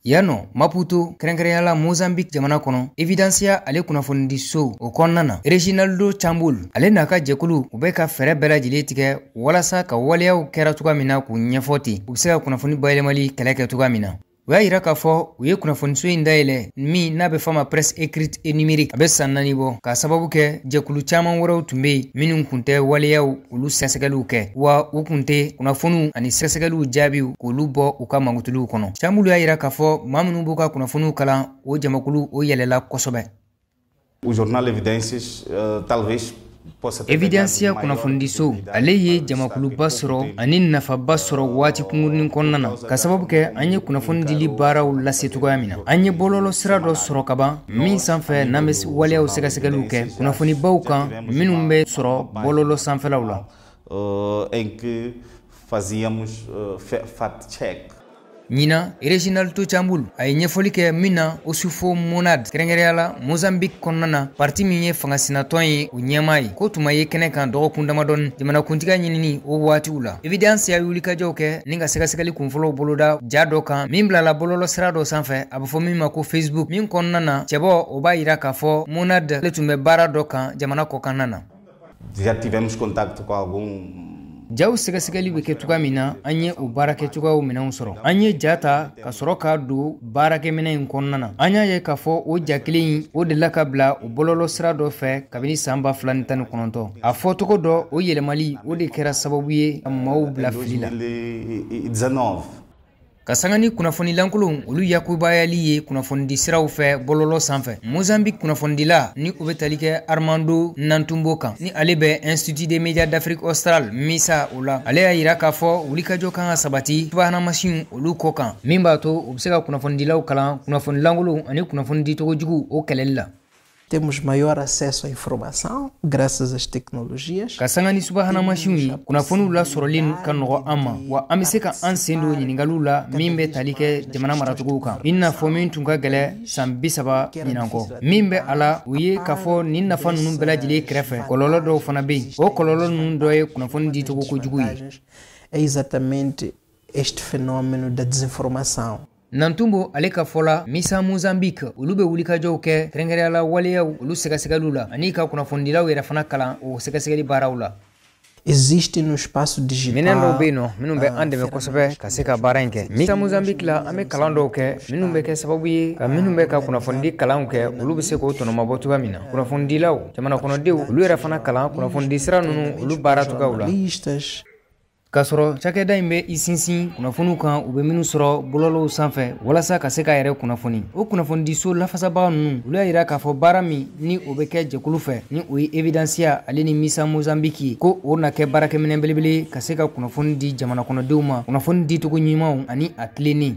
Yan nɔ Maputo, kɛrɛnkɛrɛnya la Mozambique jamana kɔnɔ, Evidencia ale kunnafonidiso o kɔnɔna na, Reginaldo Chambul ale n'a ka jɛkulu, u bɛ ka fɛɛrɛ bɛɛ lajɛlen tigɛ walasa ka waleyaw kɛra cogoya min na k'u ɲɛfɔ ten, u bɛ se ka kunnafoni bayɛlɛmali kɛlɛ kɛ cogoya min na. U y'a yira k'a fɔ u ye kunnafoniso in dayɛlɛ min n'a bɛ fɔ a ma presse écrite et numérique, a bɛ san 4 bɔ, k'a sababu kɛ jɛkulu caman wɛrɛw tun bɛ yen minnu tun tɛ waleyaw olu sɛgɛsɛgɛliw kɛ, wa u tun tɛ kunnafoniw ani sɛgɛsɛgɛliw jaabiw k'olu bɔ u ka mankutuliw kɔnɔ. Chambulu y'a yira k'a fɔ maa minnu b'u ka kunnafoniw kalan, o jamakulu o yɛlɛla kosɛbɛ. O jornal Evidências, talvez Evidencia kunnafonidiso ale ye jamakuluba sɔrɔ ani nafaba sɔrɔ waati kunkurunin kɔnɔna na, ka sababu kɛ an ye kunnafoni dili baaraw lase cogoya min na. An ye bɔlɔlɔ sira dɔ sɔrɔ kaban min sanfɛ n'an bɛ waleyaw sɛgɛsɛgɛliw kɛ kunnafonibaw kan minnu bɛ sɔrɔ bɔlɔlɔ sanfɛlaw la. Em que fazíamos fact-check. Ɲinan, Reginaldo Chambul a ye ɲɛfɔli kɛ min na Osufo Monad, kɛrɛnkɛrɛnya la Mozambique kɔnɔna na, parti min ye fangasinatɔn ye, o ɲɛmaa ye, ko tuma ye kɛnɛ kan dɔgɔkun damadɔni jamanakuntigiya ɲinini o waatiw la. Evidencia ye wulikajɔw kɛ ni ka sɛgɛsɛgɛli kunfɔlɔw boloda ja dɔ kan min bilala bɔlɔlɔ sira dɔ sanfɛ, a bɛ fɔ min ma ko Facebook, min kɔnɔna na cɛbɔ o b'a yira k'a fɔ Monad ale tun bɛ baara dɔ kan jamana kɔkanna na. Já tivemos contato com algum Jaw sɛgɛsɛgɛli bɛ kɛ cogoya min na, an ye o baarakɛcogoyaw minɛnw sɔrɔ. An ye ja ta ka sɔrɔ k'a don baarakɛminɛ in kɔnɔna na. An y'a ye k'a fɔ o ja kelen in o delila ka bila o bɔlɔlɔ sira dɔ fɛ kabini san 2019. A fɔcogo dɔ, o yɛlɛmali o de kɛra sababu ye ka maaw bila fili la. 2019. Ka sanga ni kunnafoni lankolonw olu yakubayali ye kunnafonidi siraw fɛ bɔlɔlɔ sanfɛ, Mozambique kunnafonidila ni o bɛ tali kɛ Armando Nantumbo kan, ni ale bɛ Institut des médias d'Afrique australe MISA o la, ale y'a yira k'a fɔ wulikajɔ kan ka sabati subahana masiw olu kɔ kan, min b'a to u bɛ se ka kunnafonidilaw kalan kunnafoni lankolonw ani kunnafoni dicogo jugu o kɛlɛli la. Temos maior acesso à informação graças às tecnologias. Ka sanga ni subahana masiw ye, kunnafoniw lasɔrɔli ka nɔgɔ an ma, wa an bɛ se ka an sen don ɲininkaliw la min bɛ tali kɛ jamana maracogow kan, i n'a fɔ min tun ka gɛlɛ san 30 ɲinan kɔ. Min bɛ a la, o ye k'a fɔ nin nafa ninnu bɛɛ lajɛlen kɛrɛfɛ, kɔlɔlɔ dɔw fana bɛ yen. O kɔlɔlɔ ninnu dɔ ye kunnafoni dicogo kojugu ye. É exatamente este fenômeno da desinformação. Nantumbo ale ka fɔ la, Misa Mozambique olu bɛ wulikajɔw kɛ kɛrɛnkɛrɛnya la waleyaw olu sɛgɛsɛgɛliw la ani ka kunnafonidilaw yɛrɛ fana kalan o sɛgɛsɛgɛli baaraw la. Existe no espaço digital. Minɛn dɔw bɛ yen nɔ minnu bɛ an dɛmɛ kosɛbɛ ka se ka baara in kɛ. Misa Mozambique la, an bɛ kalan dɔw kɛ minnu bɛ kɛ sababu ye ka minnu bɛ ka kunnafonidi kalanw kɛ, olu bɛ se k'o tɔnɔmabɔ cogoya min na. Kunnafonidilaw, jamana kɔnɔdenw, olu yɛrɛ fana kalan kunnafonidi sira ninnu olu baara cogoyaw la. K'a sɔrɔ cakɛda in bɛ i sinsin kunnafoniw kan u bɛ minnu sɔrɔ bɔlɔlɔw sanfɛ walasa ka se k'a yɛrɛ kunnafoni. O kunnafonidiso lafasabaga ninnu, olu y'a yira k'a fɔ baara min ni o bɛ kɛ jɛkulu fɛ, ni o ye Evidencia ale ni Misa Mozambique ye, ko o na kɛ baarakɛminɛn belebele ka se ka kunnafoni di jamana kɔnɔdenw ma, kunnafoni dicogo ɲumanw ani a tilennen.